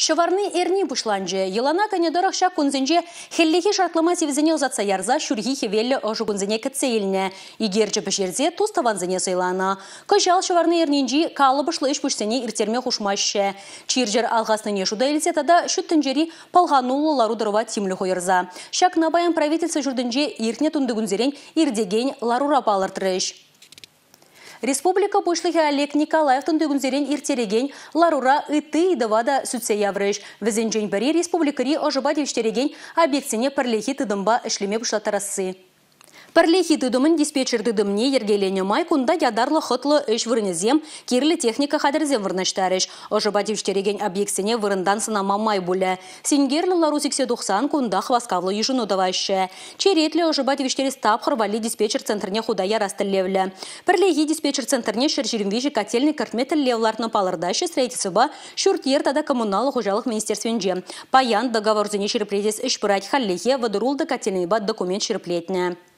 Ҫӑварни эрни пуҫланчӗ. Йӑлана кӗнӗ тӑрӑх ҫак кунсенче хӗллехи шартлама сивӗсене ӑсатса ярса ҫурхи хӗвеллӗ ӑшӑ кунсене кӗтсе илнӗ. Икерчӗ пӗҫерсе тус-тӑвансене сӑйланӑ. Кӑҫал ҫӑварни эрнинчи калӑпӑшлӑ ӗҫ-пуҫсене ирттерме хушмаҫҫӗ. Чир-чӗр алхаснине шута илсе тата ҫут тӗнчери пӑлхануллӑ лару-тӑрӑва тимлӗх уйӑрса. Ҫакна паян правительство ҫуртӗнче иртнӗ тунтикунсерен иртекен ларура палӑртрӗҫ. Республика Пуҫлӑхӗ Олег Николаев тунтикунсерен ирттерекен ларура ытти ыйтӑва та сӳтсе яврӗҫ. Вӗсенчен пӗри республикӑри ӑшӑпа тивӗҫтерекен объектсене пӗрлехи тытӑмпа ӗҫлеме пуҫлаттарасси. Пӗрлехи тытӑмӑн диспетчер тытӑмне йӗркеленӗ май кунта ятарлӑ хӑтлӑ ӗҫ вырӑнӗсем, кирлӗ техника хатӗрӗсем вырнаҫтарӗҫ. Ӑшӑпа тивӗҫтерекен объектсене вырӑнтан сӑнама май пулӗ. Синкерлӗ лару сиксе тухсан кунтах васкавлӑ йышӑну тӑваҫҫӗ. Черетлӗ ӑшӑпа тивӗҫтерес тапхӑр валли диспетчер центрне хута ярас тӗллевлӗ. Пӗрлехи диспетчер центрне 123 котельнӑй кӗртме тӗллев лартнӑ палӑртаҫҫӗ строительствӑпа ҫурт-йӗр тата коммуналлӑ хуҫалӑх министерствинче. Паян договорсене ҫирӗплетес ӗҫ пырать. Хальлӗхе 36 котельнӑйпа документ ҫирӗплетнӗ.